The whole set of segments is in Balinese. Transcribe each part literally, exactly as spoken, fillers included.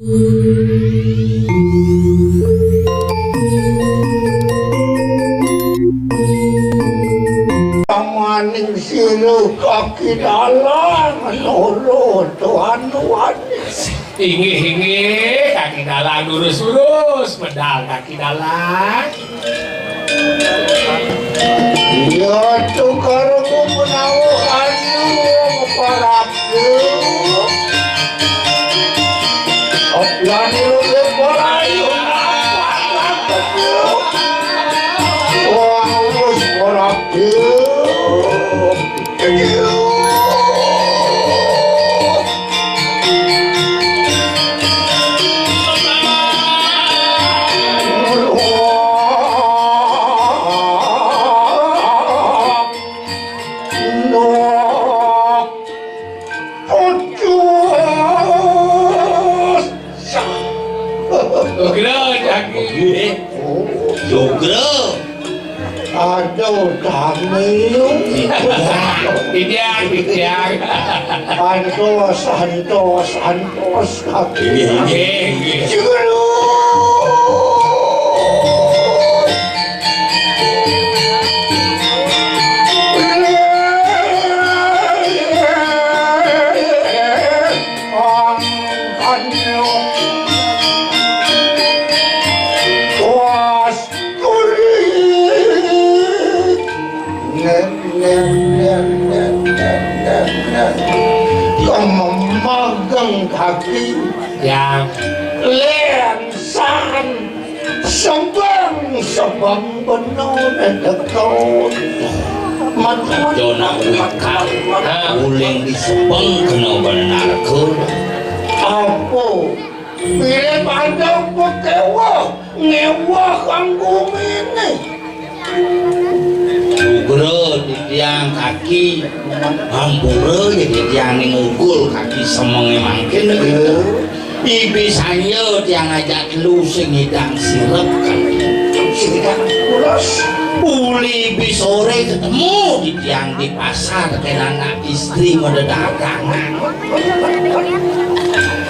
Tanganing sira kaki dalang loro tuan wanis. Inggih, inggih, kaki dalang lurus-lurus, medal kaki dalang. Ya, tukar menawa anu parabda. Obyane luwih ora ayu. Wah, wis parabda. Nugra, Jaki. Nugra. Aduh, Jami. Titiang, titiang. Antos, antos, antos, kaki. Nggih, nggih, nggih. Juru. Angkanya. Was. Kurit. Ngen, ngen, ngen, ngen, ngen, ngen, ngen. Kememageng kaki. Ya. Lensan. Sebeng, sebeng bener, dekat. Metu. Jona wikan. Ha. Uling disebeng kena benar ke. Apa? Pilih pandang pekewa. Ngewah kang gumine. Nugra titiang kaki, hampura ya titiang ning ugul kaki semenge mangkin. Bibi sanya tiang ajak telu sing ngidang sirep kaki. Sing ngidang pulas. Uli bi sore ketemu titiang di pasar kena anak istri mau dedagangan.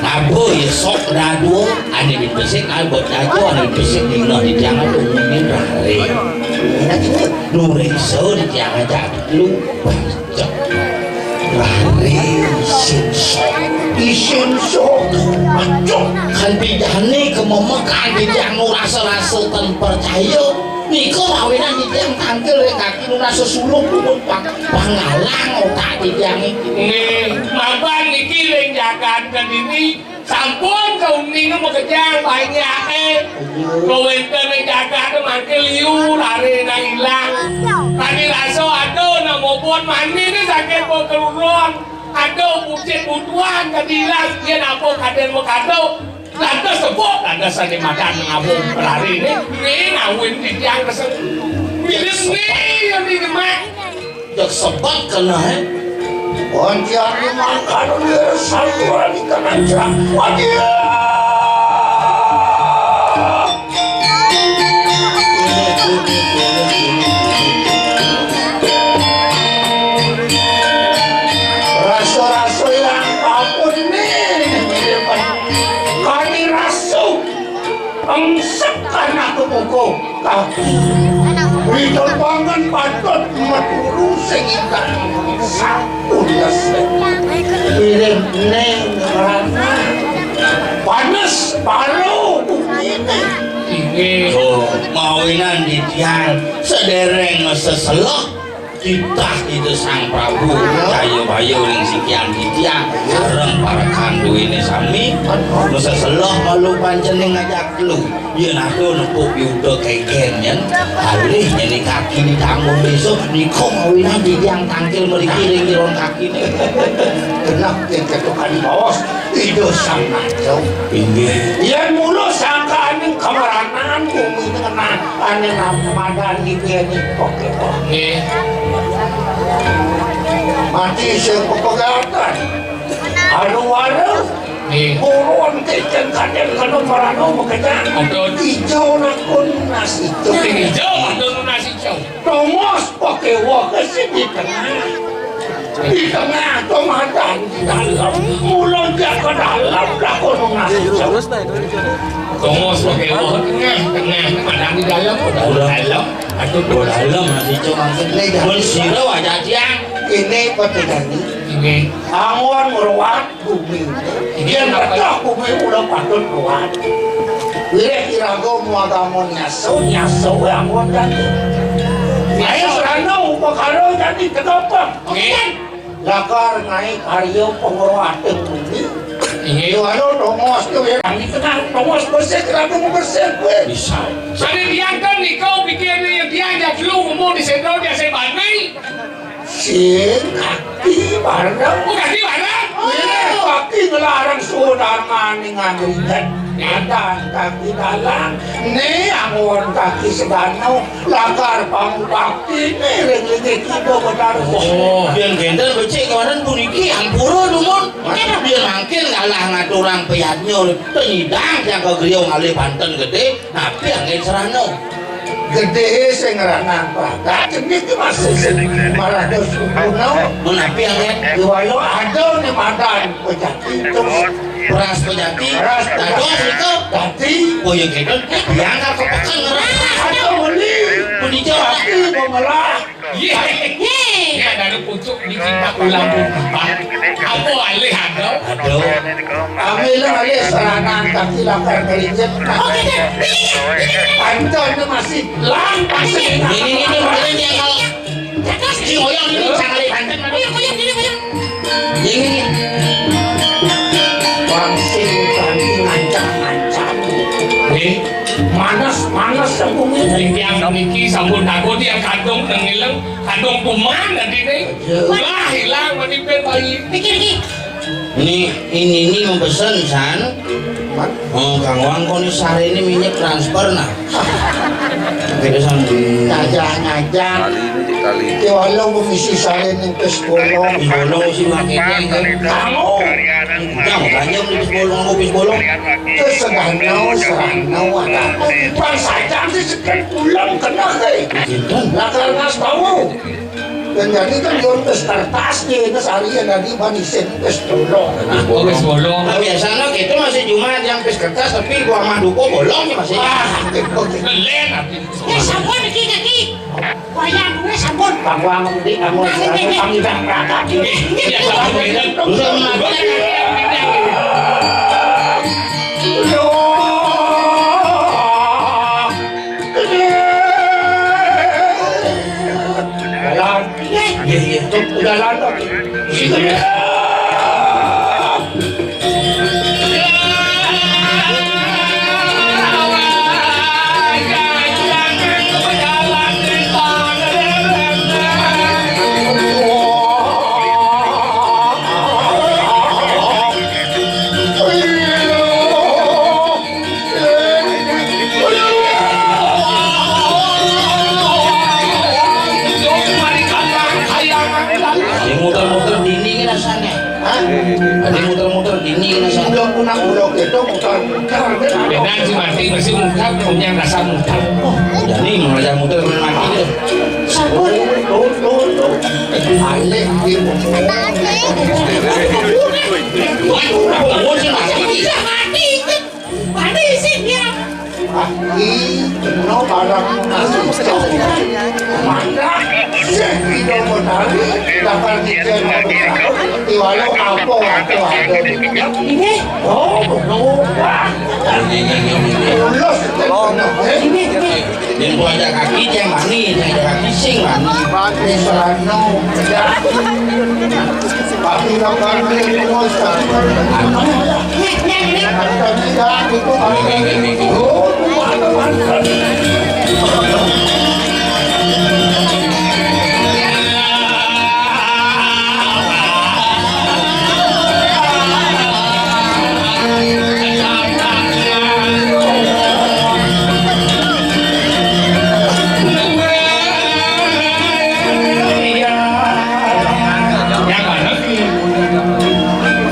Nabuh ya sok dadua, ane di besik, ane buat dadua, ane di besik, dina di tiang atu ngene rare. Nuriksa di tiang aja lu. Rare isin sok. Isin sok. Aduh, kan bidane kememekan di tiang nu rasa-rasa ten percaya. Nika mawinan titiang tangkil ring kaki nunas sesuluk pun pang-, panggalang otak titiang iki. Nggih, mapan niki ring jagat Kediri sampun kauning makejang banyake. Kawenten ring jagat mangke liu lare nang ilang. Tadi rasa ada nang mobot mandi ni sakit mau keluron. Ada bucin butuhan tadi ilang. Dia napa kaden mau kado. Lantas tepuk, lantas sane makan ngabung lari ni, ni ngawin titiang kesel. Milis ni yang di demak. Cek sebab kena, eh. Panjang ni makan ni satu lagi kena jerang. Panjang. Rasa-rasa yang apa ni? Kami rasa engsek anak kebuku kaki. Di tempangan patut meturu sing ikan sampun lesek. Piring neng rana. Panas baru bumi ini. Inggih. Oh, mawinan titiang sedereng seselah titah Ida Sang Prabu Jayabaya ring sikian titiang sareng parekan duwene sami. Masa selah malu pancening ngajak telu. Yen aku nepuk yuda kegen yen alih nyene kaki ditanggung desa nika mawinan titiang tangkil mriki ring jeron kakine. Genah ing ketukan baos Ida Sang Nancung. Inggih. Yen mula sangkaning kemeranan bumi tengah ane namadan iki ene poke. Nggih. Mati sing pepegatan. Aduh, aduh. Nggih. Purun kecen kadang kena merana makejang. Aduh. Ijo nakun nasi ijo. Ijo, aduh, nasi ijo. Tongos pakai wah ke sini tengah. Di tengah to madan di dalam. Mula jak ke dalam lah kono ngasuh. Tongos pakai wah tengah, tengah. Madan di dalam, udah dalam. Aduh, udah dalam masih cuma. Mun sira wajah tiang. Ini petinggi. Ini. Angon ngruwat bumi. Yen pecah bumi, ula patut kuat. Wiréh iraga muagama nyaso, nyaso angon dadi. Ayo serana upakara dadi tegapa. Nggih. Lakar ngaé karya pangruwating bumi. Inggih. Yo, anu, tongos kuwi, kami tenang, tongos bersih, kerabu bersih kuwi. Bisa. Sané biyanten nika pikir yen tiyang jajlu umur di sendro di asih bani. Sing kaki bareng. Oh, kaki bareng? Iya, kaki ngelarang sudangan ning ngangringet. Adan kaki dalang, ne angon kaki sedano, lakar pangupati, ne ring linggih kidul bedarus. Oh, yen genten becik kemarin puniki ampura dumun. Yen mangkin kalah ngaturang piyadnya, penyidang yang kegriya ngalih banten gedé, napi angin serana. Gedé sing ngranang pragat, cenik ki masih sing marada sumpurna. Menapi angin? Iwaya ada ne madan pejati, terus Peras pejati. Peras dados pejati. Nika. Dadi. Oh, ya gitu. Yang tak kepekan ngeras. Ada meni. Menika. Tapi pemelah. Iya. Iya. Ya, dari pucuk di kita ulang. Apa alih ada? Aduh. Kami lah alih serangan kaki lakar keringet. Oke, deh. Panton itu masih lang, masih. Ini, ini, ini, ini, ini, kalau Cekos. Sing oyong iki sing alih banten. Oyong, oyong, oyong, oyong. Nggih, nggih, nggih. Wangsit utami ngancam-ngancam. Nggih. Manes, manes sampun niki. Tiyang niki sampun takut ya kadung nengileng, kadung kuman dadine. Iya. Lah ilang menipin bayi. Pikir iki. Ini, ini, ini mempesen, San. Mat? Oh, Kang Wang, kok ini sehari ini minyak transfer, nah? Kita sambil ngajak-ngajak. Kali ini, kali ini. Ya, walau mengisi sehari ini pes bolong. Pes bolong sih, makanya, kan? Kamu? Udah, makanya beli pes bolong, aku pes bolong. Terus sedang nau, serang nau, ada apa? Bang, saya jangan sih, sekian pulang, kena, eh. Gitu. Lah, karena tahu. Dan jadi kan yo wis kertas ki, wis ari ya dadi ban isin wis bolong. Oh, wis bolong. Nah, biasanya gitu masih Jumat yang wis kertas, tapi gua mah duko bolong sih masih. Ah, gitu. Ngeler. Eh, sampun iki, iki. Wayang wis sampun. Bang Wang, ngendi kamu? Nah, ini, ini. Kami tak berangkat. Ini, ini. Ya, sampun, ini. Udah mati. Jalan. Iya, iya, iya. Cuk, jalan, Cuk. Situ, ya. Ini muter-muter dini ini rasanya. Hah? Ada muter-muter dini ini rasanya. Belum pernah udah gitu muter-muter. Dengan si mati masih muter, punya rasa muter. Jadi mulai muter mati gitu. Sampun. Tuh, tuh, tuh. Balik gitu. Waduh, bangun si mati. Sudah mati. Mati sih dia. Aki, kena barang nasi. Maka, sih, tidak menarik, dapat tiga orang. Walau apa, apa ada. Ini. Oh, berubah. Lulus, kena, eh? Ini, ini. Yen kok ajak kaki, cek mani, cek ajak kaki, sing mani. Mani serano, ya. Tapi kapan dia ngomong, tapi kan nek, nek, nek. Tapi kan itu, tapi kan itu. Oh, mana, mana.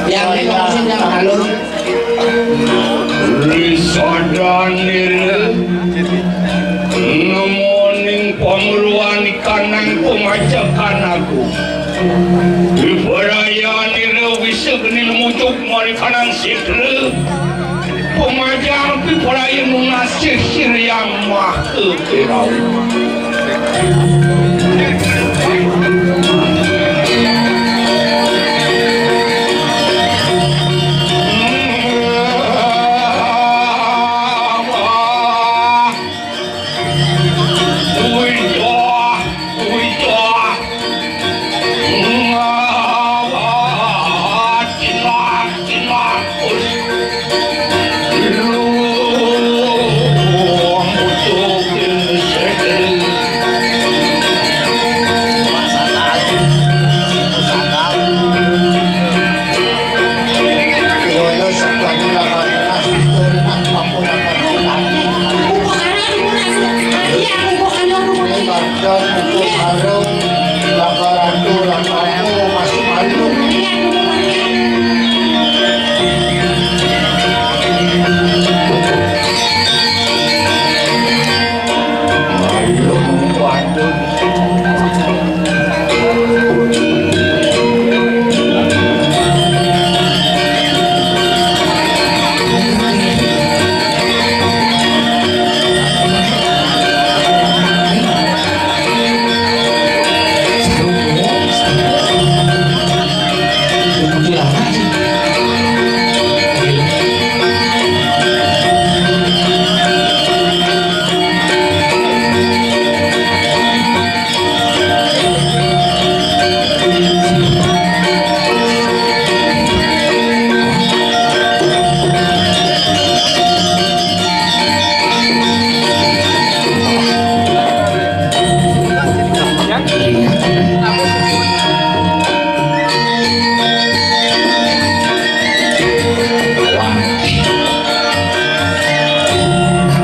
Yang ini ngurusin yang halus. Risadane nemoning pangruan ikanang pemajakan aku. Ari kanang sidre, pemajang pipolayan nunasih siriang mah kekirau.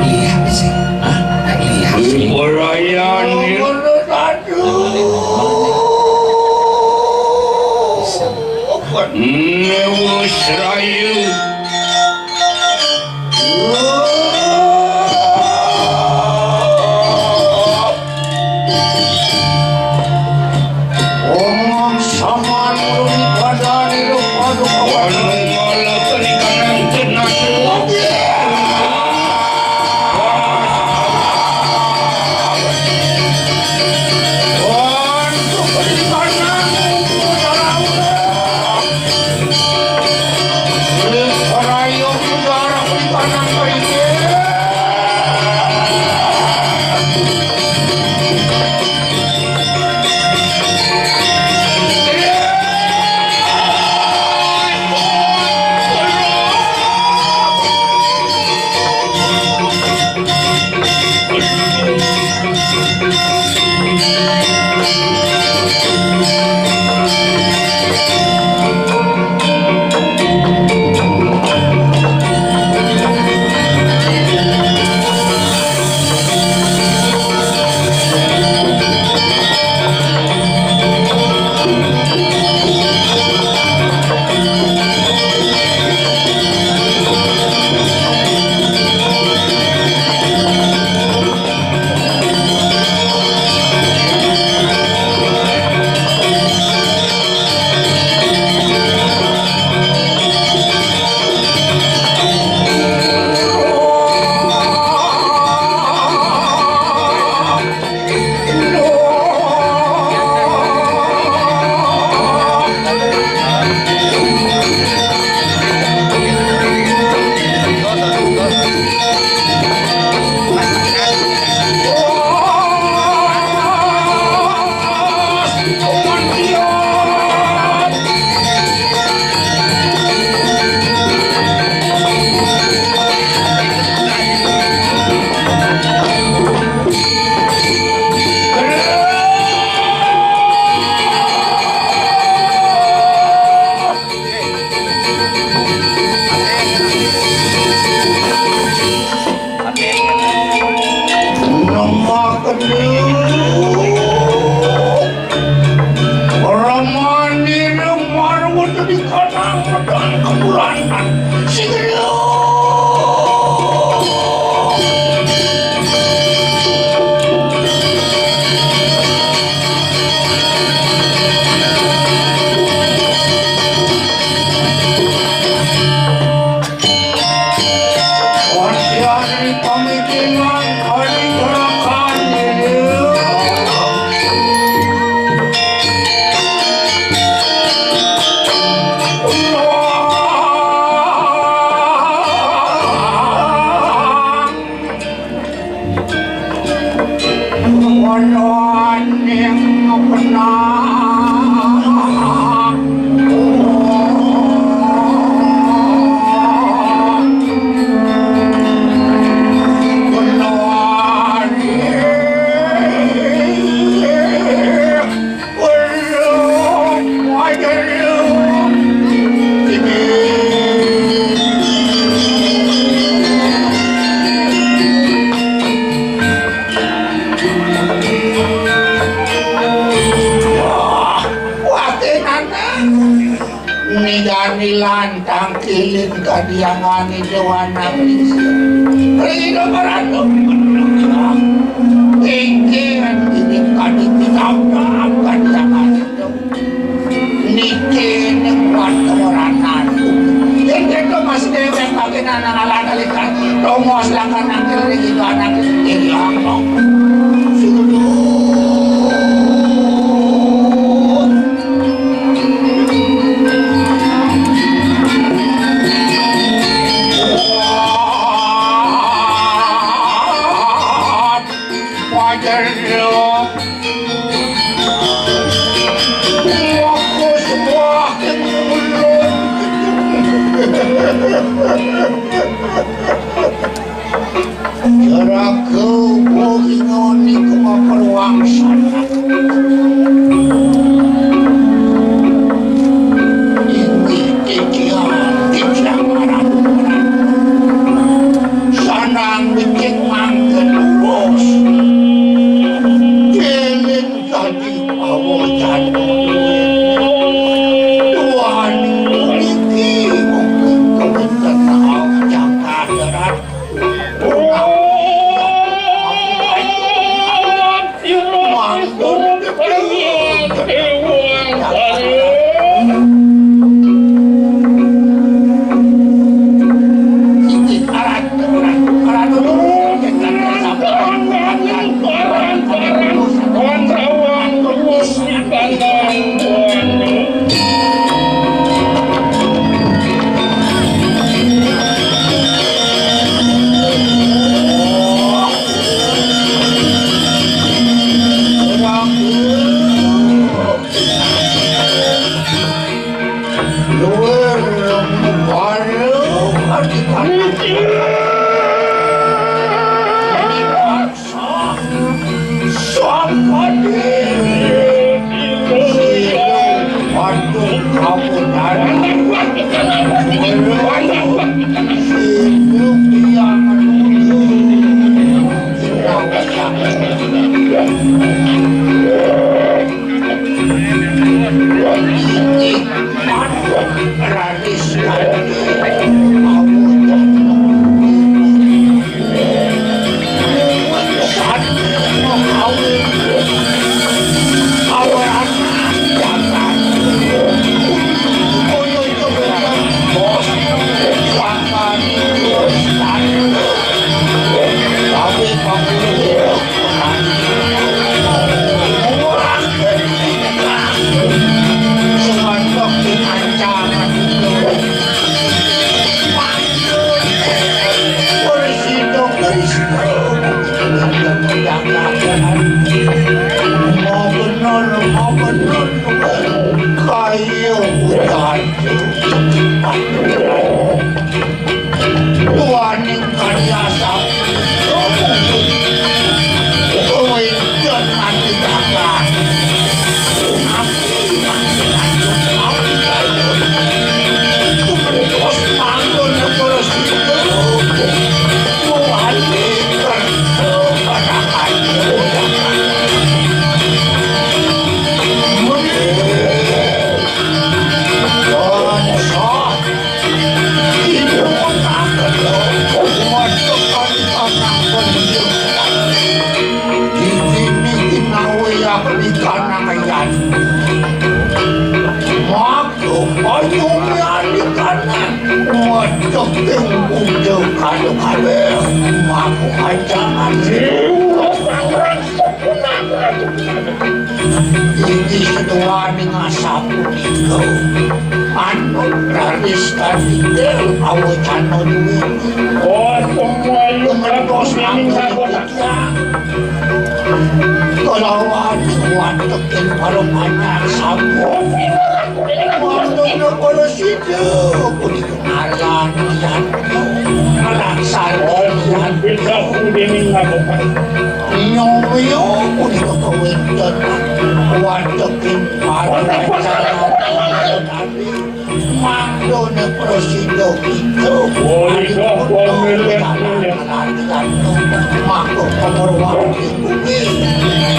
Lihat sih. Hah? Lihat sih. Pelayan. Newus rayu. Omong sama nurun pada niru paduka. Anu malah perikanan tenang. Tangkilin kadiangane dewana Krisya. Rina marana. Inggih, inggih, kadi pinambah kadiangane. Niki ning waturananku. Yen keto Mas Dewek pakenan nang alat-alitan, tongos lakan nangkil ring ibanan iri apa? Suduh. Wajar ya. Aku sebuah Jaraga uga ingoni kemaperwangsan. Inggih titiang, titiang marang-marang. Sanang becik mangken lurus. Jelin dadi pawacana. Duaning puniki mungkin kawéntenan jagat darat. Luwih luwih. Sapa dhewe? Waduh, kamu dari. Sing yang menuju. Kaya udan. Tuaning karya sapunika. Kowe jan mati bakal. Aku mati bakal. Tumentos manggon negara Sindhu. Tuaning kerja pada hati. Muni. Bangsa. Iki setuaning asapunika. Manut raris katinggil awecana duweni. Oh, semua itu kementos ini aku. Kalawan watekin para panjang sampun. Wonten negara Sindhu punika. Alang-alang, alang-alang. Pindah dening ngabukan. Nyomyo punika kawéntenan. Wadeking para mangkane prasida kita. Punika pamilet. Mangko pamurwati bumi.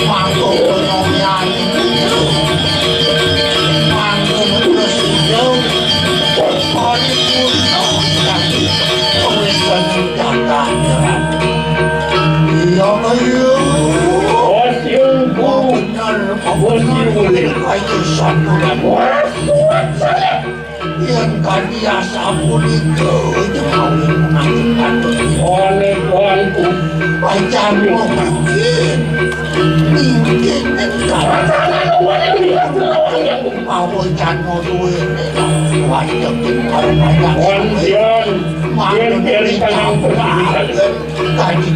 Mangko penyomyan. Mangko prasida. Iya, iya. Oh, bener, oh, bener. Ayo, satu. Wah, kuat saya. Yén kaya sapunika, aja kawin ngaji patut. Oleh tuanku. Pacar mungkin. Mungkin. Pawecan duwene. Wajib banyak. Wan Sion, yen keri kanang. Kaji.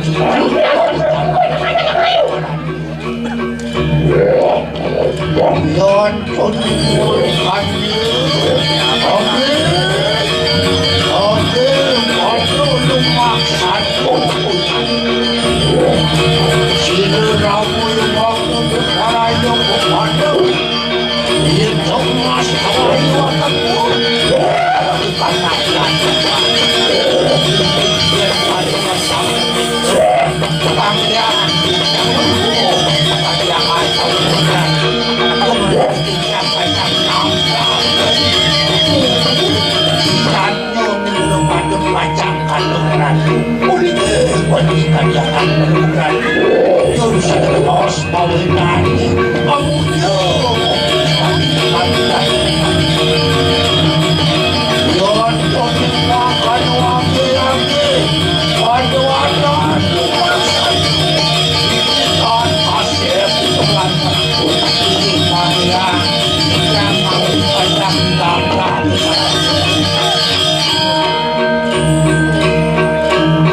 Yon pun. Oke. Oke. Oke. Lumaksana. Sira rawuh waktu para yo. Itu mas kawin waktu.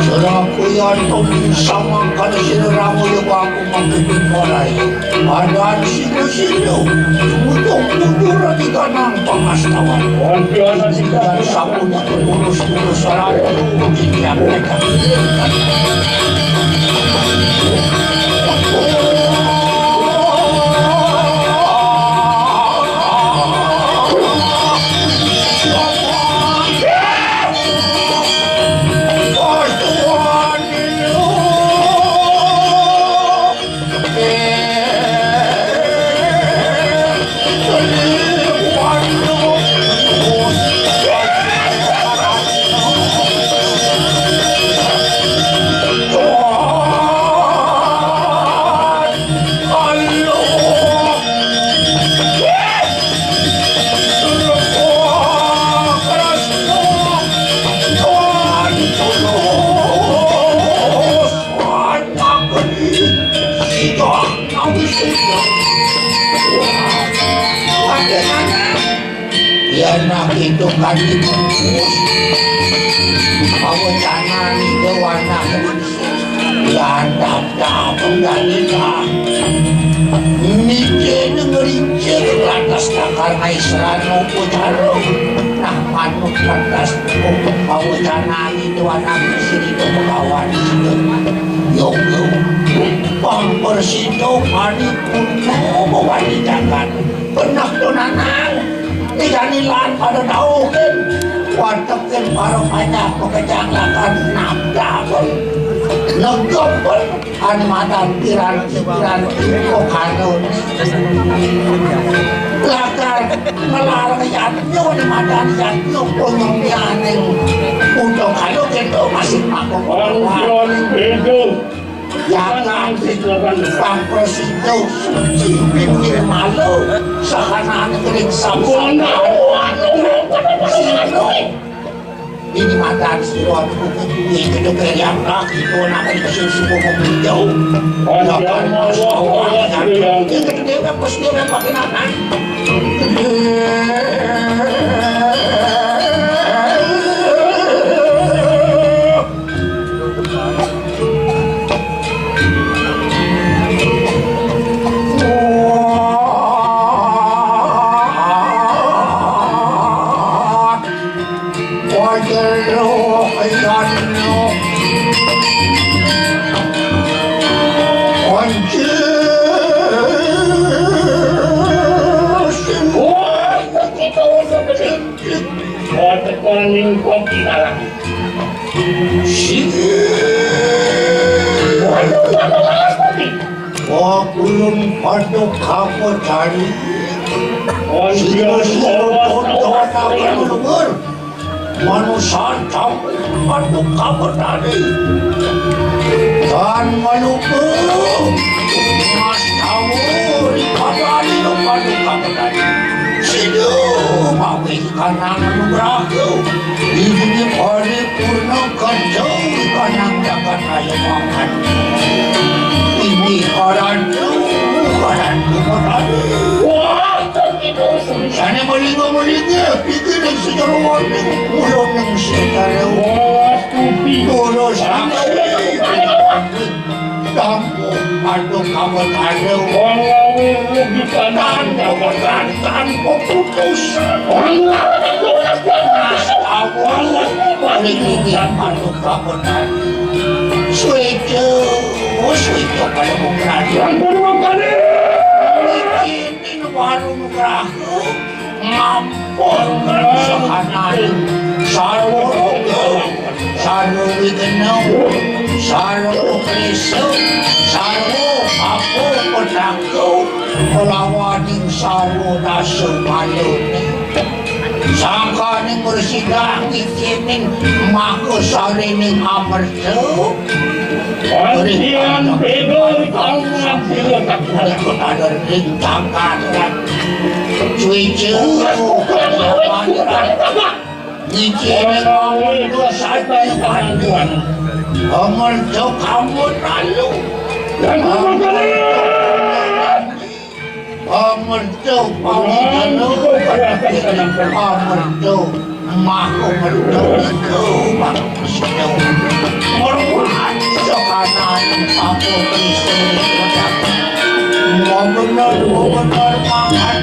Sira kuyon samangkana sira rawuh ya aku mangkene warai. Adan sira-sira, ujung-ujung ora dikanang pangastawan. Adan sira sampun urus-urus salah. Yen nak itu kan dibungkus. Kawecanan itu warna kuning. Yen tak, tak, tak, tak. Niki ngerincik lantas takar maisran upacara. Nah, manut lantas kawecanan itu anak sini itu pengawal itu. Yo, yo. Pang persido mani puno mawani jagat. Benak to nanang. Ijani lan pada tauhin. Watekin para panjak pekejang lakan nabdakun. Negepun. Anu matan piranti-piranti kok anu. Lakar ngelarang yatnya, anu matan yatnya, punyong yaning. Udah kalau gitu masih pakai. Wangsion beda. Yakan pang presido suci pinggir malu. Sahanan kering samsara. Sino. Ini matan sira kuwi kudu keriang lagi to nak iki sing suka mau jauh. Aja mawa. Yang gede pas dia pakai nanang. Wah, kita usah begitu. Wah, tekan ning kopi kalah. Sini. Waduh, apa malah kopi? Wah, belum pada kamu cari. Wah, sini, iya, sini, awas, awas, awas, awas. Manusa tamu manuk kametane. Dan maluku mas tamu di padani lo manuk kametane. Sidu mawi kanang nugraku. Ini paripurna kacau kanang jagat ayo makan. Ini karantu, karantu matane. Wah, tapi dosa. Sana malinga-malinga, pikir yang sejeroan, ulun yang sejeroan. Wah, stupid. Bodoh sama. Kamu, aduh, kamu tahu. Wah, di kanan, kamu tahu. Tanpa putus. Mas, kamu. Ini, ini, aduh, kamu tahu. Sueco, sueco pada bukan. Yang kedua kali. Ini warung rahu. Ngampun. Sakanan. Sarwo rogo. Sarwo wigeneng. Sarwo kriso. Sarwo apa pedaku. Kelawaning sarwo dasa malune. Sangkaning mursidang ikining maka sarining amerta. Pantian beda tangan sila tak ada ring tangkatan. Cuicu. Ikining amerta sati panduan. Amerta kamu lalu. Dan kamu kalian. Pamerto, pamerto, pamerto, mako merto, mako merto, mako merto. Merwan sekanan papo kristo. Mau bener, mau bener, mangan.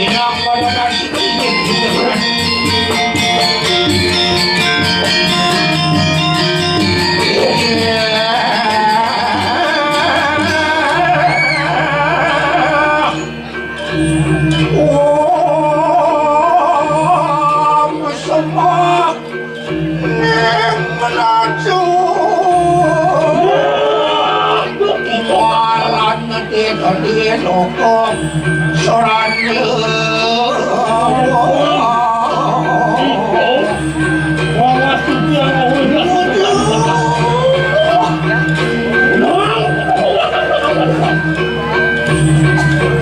Inang pada nasi. Om Sembah Ning Melaju. Malan gedhe-gedhe loko. Sorane.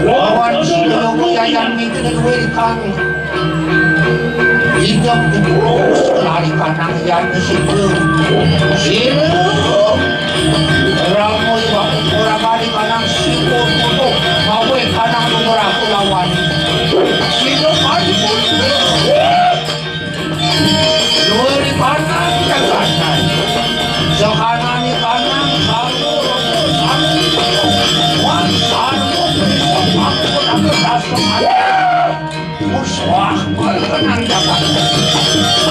Lawan sira kuwi ayam iki luwih kang. Idep terus lari kanang yan situ. Siru. Ramu iwak ora kali kanang situ. Mawe kanang ora kulawan. Situ pun. Luwih panang jagat. Sekanane panang, sarwo, sarwo, wan sarwo, aku nak berasa. Muswah, perkenan jagat.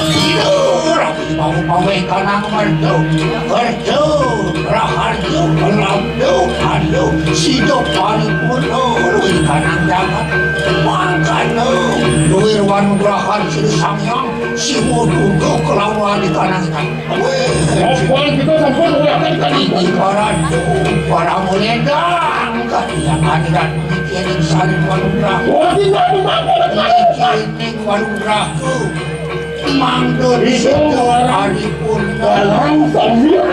Tidur, mau pawe kanang merdu. Kerja, raharja, kelabdu, adu, sida paripurna, luwih kanang jagat. Mangkana, luwih wanugrahan Sri Sangyang. Simu duduk kelawan di tanah ikan. Wih, sampun kita sampun ulah tadi tadi. Ibarat para mulendang kan yang hadirat mikirin saling wanugrah. Wah, kita bukan. Mikirin wanugrahku. Mangdo di situ hari pun dalam sambil.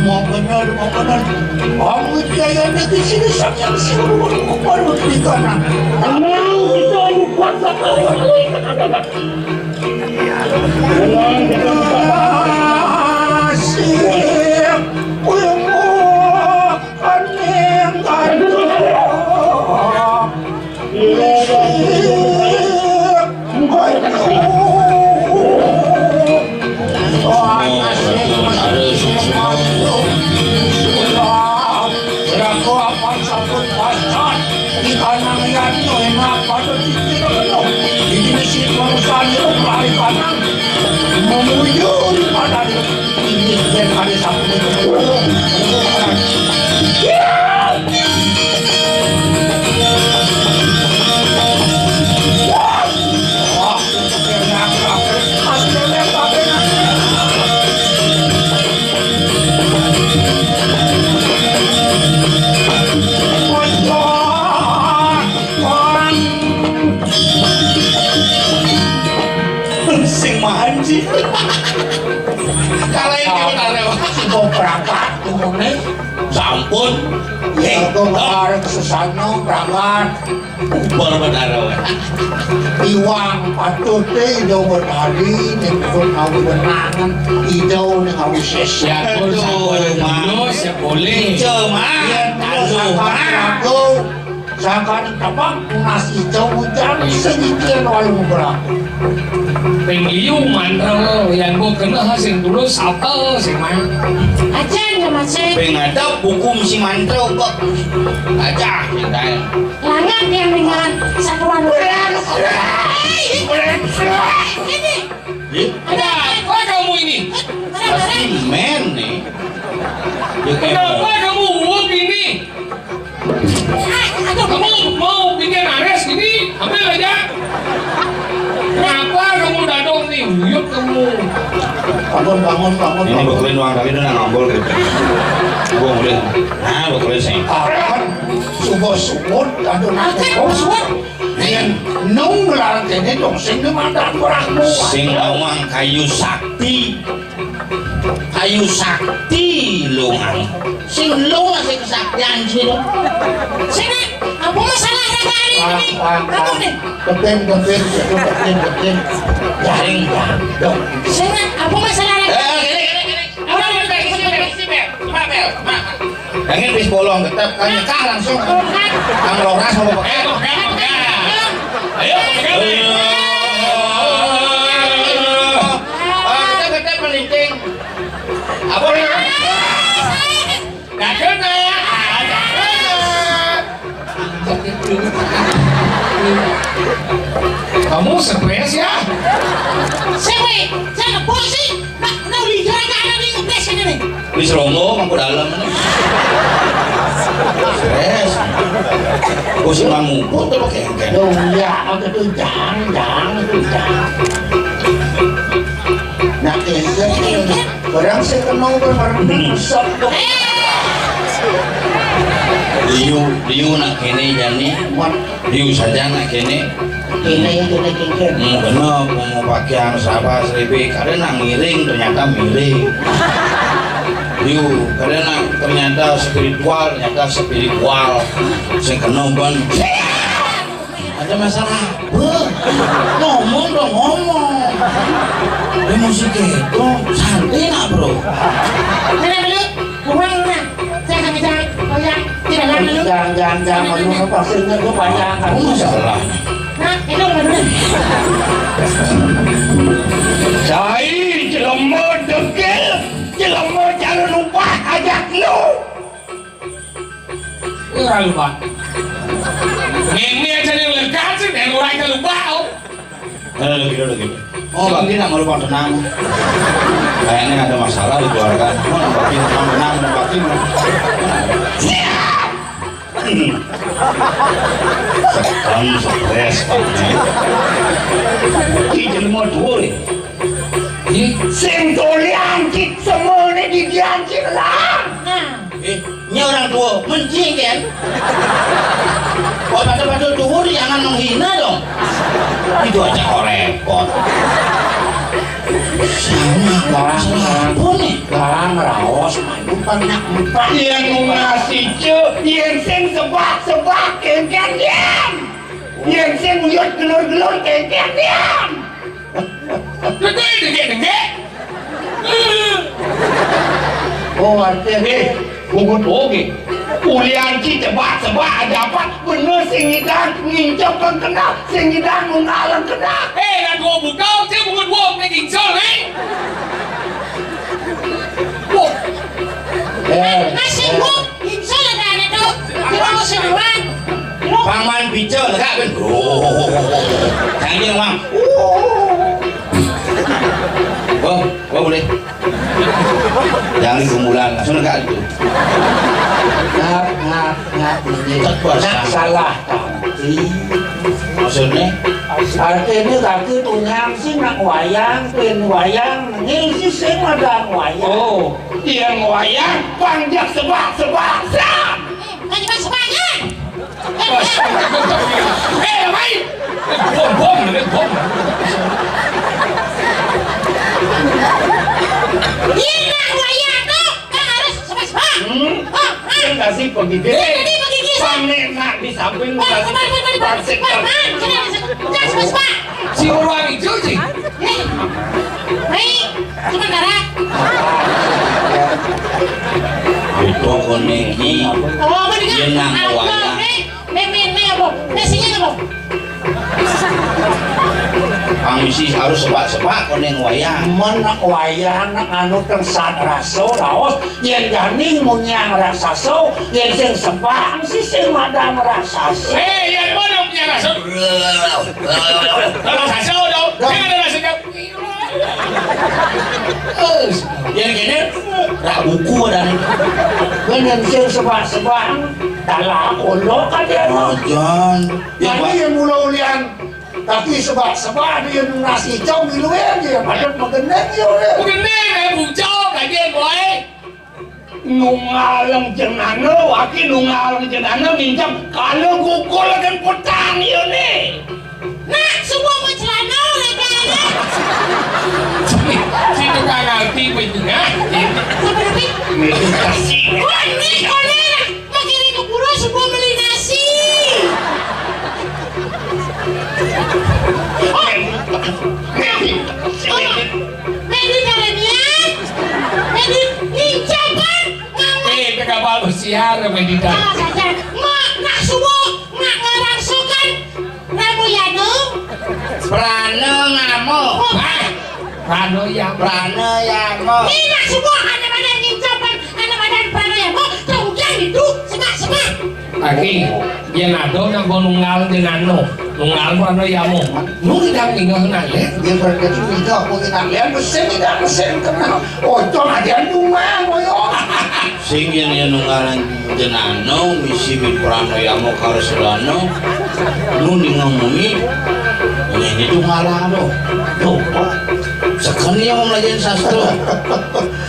Mau benar, mau benar. Kamu jaya di sini saja sih baru baru baru di kanan. Tenang, kita lupa sekali. Di kanang yan, no, enak pada titi, no. Ini mesti perusahaan yang lari kanang. Memuyur pada ini, dia kali satu. Wah, Sing mah Kok berangkat umune? Sampun. Nggih. Kok bareng sesana berangkat? Ubar Betara wae. Iwang patute Ida Betari ning pun ngawi wenangan, Ida ning ngawi sesya. Ya, aduh, sampun, Mas. Terus, ya boleh. Ijo, Mas. Yen kula Aduh, sampeyan Mas. Ragu, sangkane tepak tunas ijo ujar sing iki yen wae berlaku. Ping liu mantra, yen mbok kena sing tulus apa sing mang. Aja ya, Mas. Ping ngadep buku mesti mantra kok. Aja, santai. Langat yang dengan satuan. Ini. Ih, ada apa kamu ini? Pasti men nih. Ya, kayak Kenapa kamu uap ini? Aduh, kamu mau bikin ares ini? Ambil aja. Kenapa kamu dadong nih? Uyup kamu. Bangun, bangun, bangun, Ini bangun. Bekelin uang kali udah nggak ngompol gitu. Gua mulai. Nah, bekelin sih. Akan subuh suwun, aduh, nanti kau suwun. Yen nung ngelarang kene dong, sing ngemandan orang tua. Sing ngomong kayu sakti. Kayu sakti lu ngomong. Sing lu masih kesaktian sih lu. Sini, apa masalah ada hari Pak, ini? Pak, Apa Pak. nih? Kepin, kepin, kepin, kepin, kepin. Jaring, dong. Sini, apa masalah ada? Eh, gini, gini, gini. Apa nih? Sini, Bel. Sini, Bel. Mak, Bel. Mak. Pengen bis bolong tetap kan nyekah langsung. Kan roras mau pakai. Ayo, pegang, pegang. Ayo, pegang. Ah, kita, kita melinting. Apa nih? Gak kena. Ah, gak kena. Kamu stres ya? Siapa? Siapa? Polisi? Nah, nah, udah, jangan, jangan, ini ngetes ini nih. Wis romo mangku dalam. Stres. Wis mang muput to pakai engken. Loh, iya, aku tuh jang, jang, itu jang. Nah, engken. Barang sing kena barang Hmm. mesok. Liu, liu nak kene jani. Mat. Liu saja nak kene. Kene, kene, kene. Hmm, bener, mau pakaian seraba seribu, kadang nak miring, ternyata miring. Liu, kadang nak ternyata spiritual, ternyata spiritual. Sing kena ban. Ada masalah apa? Ngomong dong, ngomong. Emosi gitu, santai nak, bro. Mana dulu? Kurang mana? Jangan, jangan. Oh ya, tidak lama dulu. Jangan, jangan, jangan. Mana, mana? Dulu, pasirnya gua panjang. Apa masalah? Nah, itu mana dulu? Cai, jelema degil, jelema jangan lupa ajak lu. Ora lupa. Ngene aja ning lega sih, nek ora iso lupa, oh. Eh, lagi dulu, lagi. Oh, Bang Din nggak lupa tenang. Kayaknya ada masalah di keluarga. Oh, Bang Din tenang, tenang, tenang, Bang Din. Siap! Tekan stres, Bang Din. Ki jelema dhuwur, ya? Ih, sing dolean ki semene didian ki lah. Nah. Eh, ini orang tua, mending kan? Kalau pada-pada dhuwur, jangan menghina dong. Itu aja kok repot. Sama, Lah, salah apa nih? Lah, ngeraos, main umpan, nak, umpan. Yang mau ngasih, Cuk, yang sing sebak-sebak, kengkeng, diam. Yang sing uyut gelur-gelur, kengkeng, diam. Dengke, dengke, dengke. Oh, artinya Eh, bungut oge. Ulian ki cebak-cebak aja apa? Bener sing ngidang ngincep kena, sing ngidang ngaleng kena. Eh, nak gua buka, dia bungut gua, dia kincol, eh. Wah. Eh, Masih eh. gua, kincol ada, ada tuh. Dia mau semua. Paman bicara, kan? Oh. Jangan, Bang. Oh, oh, boleh. Jangan gumulan, langsung dekat itu. Ngap, ngap, ngap, ini. Tepat. Nak salah kaki. Maksudnya? Artinya kaki tunyang sih nak wayang, pin wayang, ini sih sing ada wayang. Oh, yang wayang panjang sebak-sebak, sam. Kan cuma sebanyak. Eh, main. Bom, bom, bom. Ini nak wayang tuh. Si pegigit. Eh, tadi pegigit. Pang nek nak di samping. Wah, wah, wah, wah, wah, wah, wah, wah, wah, wah. Si orang hijau sih. Eh, baik. Cuma darah. Pokoknya ki. Oh, apa dengan? Dia nak wayang. Eh, memene apa? Nasinya apa? Pang mesti harus sebak-sebak koning wayang. Mun wayang nak anu teng sat raso raos, yen jani munyang raksasa, yen sing sebak mesti sing madan raksasa. Eh, yen mun munyang raso. Raksasa dong. Sing ada raksasa. Terus, yen kene rak buku ada nih. Kan yen sing sebak-sebak dalam olok aja. Ojan. Ya, Pak. Yang mula ulian kaki sebak-sebak dia nasi cau miluan dia. Padat mageneng ya udah. Mageneng, eh, bucok aja, boy. Nunggal jenana, waki nunggal jenana minjam kalau gugul kan petang ya nih. Nak, semua mau celana, lagi aja. Si tukang ngerti, betul, ya? Apa, tapi? Meditasi. Wah, ini, konek. Makin ke pura semua beli nasi. Oh. Meditasi. Oh. Mediterania. Medit-, ngincapan. Eh, ke kapal pesiar, meditasi. Ah, saja. Mak, nak semua, nak ngarangsokan. Ramoyano. Prano ngamo. Oh. Hah? Prano ya. Prano yamo. Ini nak semua anak-anak ngincapan, anak-anak prano yamo. Kemudian itu, semak-semak. Aki, yen ado nak nggo nunggal jenano. Nunggal prano yamo. Nu idang ninggal nale. Dia berarti tidak punya nale, mesin tidak mesin kenal. Ojo ada nunggal, oyo. Sing yen, yen nunggalan jenano misi wit prano yamo karo selano, nu ning ngomoni, ngene tuh ngalano. Lho, kok sekali yang melayan sastra.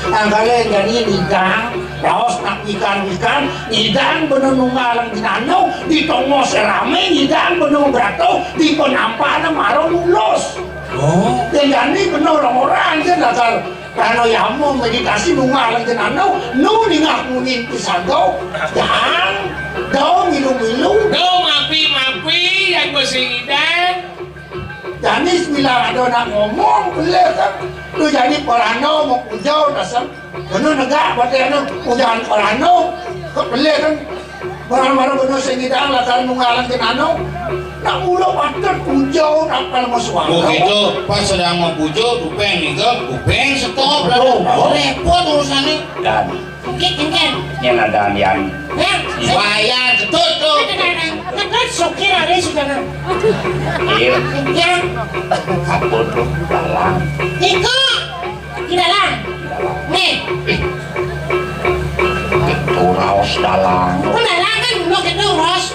Angkale jani nidang, raos nak wikan-wikan, nidang bener nunggalan jenano, di tongo serame, nidang bener berato, di penampanan marung mulus. Oh. Yen jani bener orang-orang, yen dasar Prano yamo meditasi nunggal jenano, nu ningak munin pisago, dang, dong milu-milu. Dong mapi-mapi, yang besi idang. Jani sembilan ado nak ngomong, boleh kan? Lu jani prano mau pujau, dasar. Bener negak, berarti anu, pujangan prano, kok boleh kan? Barang-barang bener sing ngidang lakar nunggalan jenano. Nak mula patut puja nak kalau mau suara. Begitu, pas sedang mau puja, kupeng nih, kupeng stop lah. Oh, oh. Repot urusannya. Dan oke, kenceng. Yang ada yang ya, wayang ketut tuh. Ketut sokir hari sudah. Iya. Kenceng. Apa tuh? Dalam. Iko. Di dalang. Nih. Itu raos dalang. Kok dalang kan belum gitu, Ros?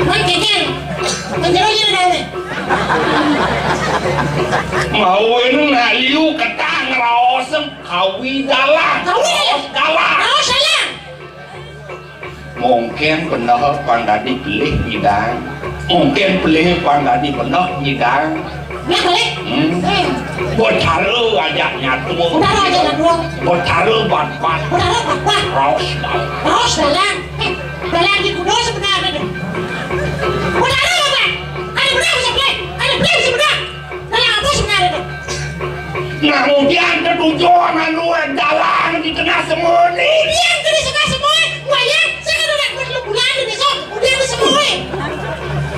Kan kikir. Menjerunya dalang nih. Mau ini nak liu ketang raos kawi dalang. Kawi. Raos dalang. Raos dalang. Mungkin bener pang dadi pelih ngidang. Mungkin pelih pang dadi bener ngidang. Nah, pelih. Hmm. Hmm. Betara ajak nyatu. Betara ajak nyatu. Betara batbat. Betara batbat. Raos dalang. Raos dalang. Eh, dalang di kuno sebenarnya. Betara batbat. Ada benar bisa pelih. Ada pelih bisa benar. Nah, apa sebenarnya tuh? Nah, udian ketujuh anu dalang di tengah semua ni. Udian ke di tengah semua, wayang, saya kan udah buat lu bulan di besok, udian ke semua.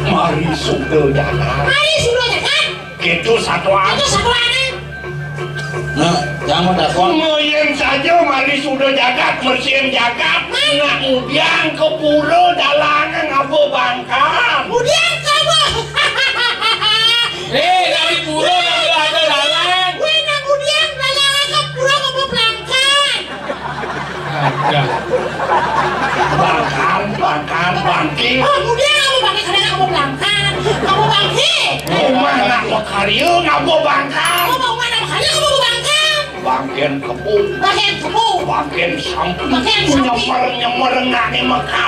Mari sudah jalan. Mari sudah jalan. Gitu satuan. Itu satuan. Nah, jangan takut. Ngoyen saja mari sudah jagat, bersihin jagat. Nah, udian ke pura dalang ngapa bangkar. Udian kamu. Eh, dari pura nang ada dalang. Weh, nang udian dalang ke pura kamu pelangkan. Ada. Bangkar, bangkar, bangkit. Oh, udian kamu bangkit, kadang kamu pelangkan. Kamu bangkit. Rumah nak makarya, ngapa bangkar. Oh, rumah nak makarya, kamu bangkar. Bangkit kepung. Bangkit kepung. Bangkit samping. Bangkit samping. Nyemer, nyemer, ngane mekar.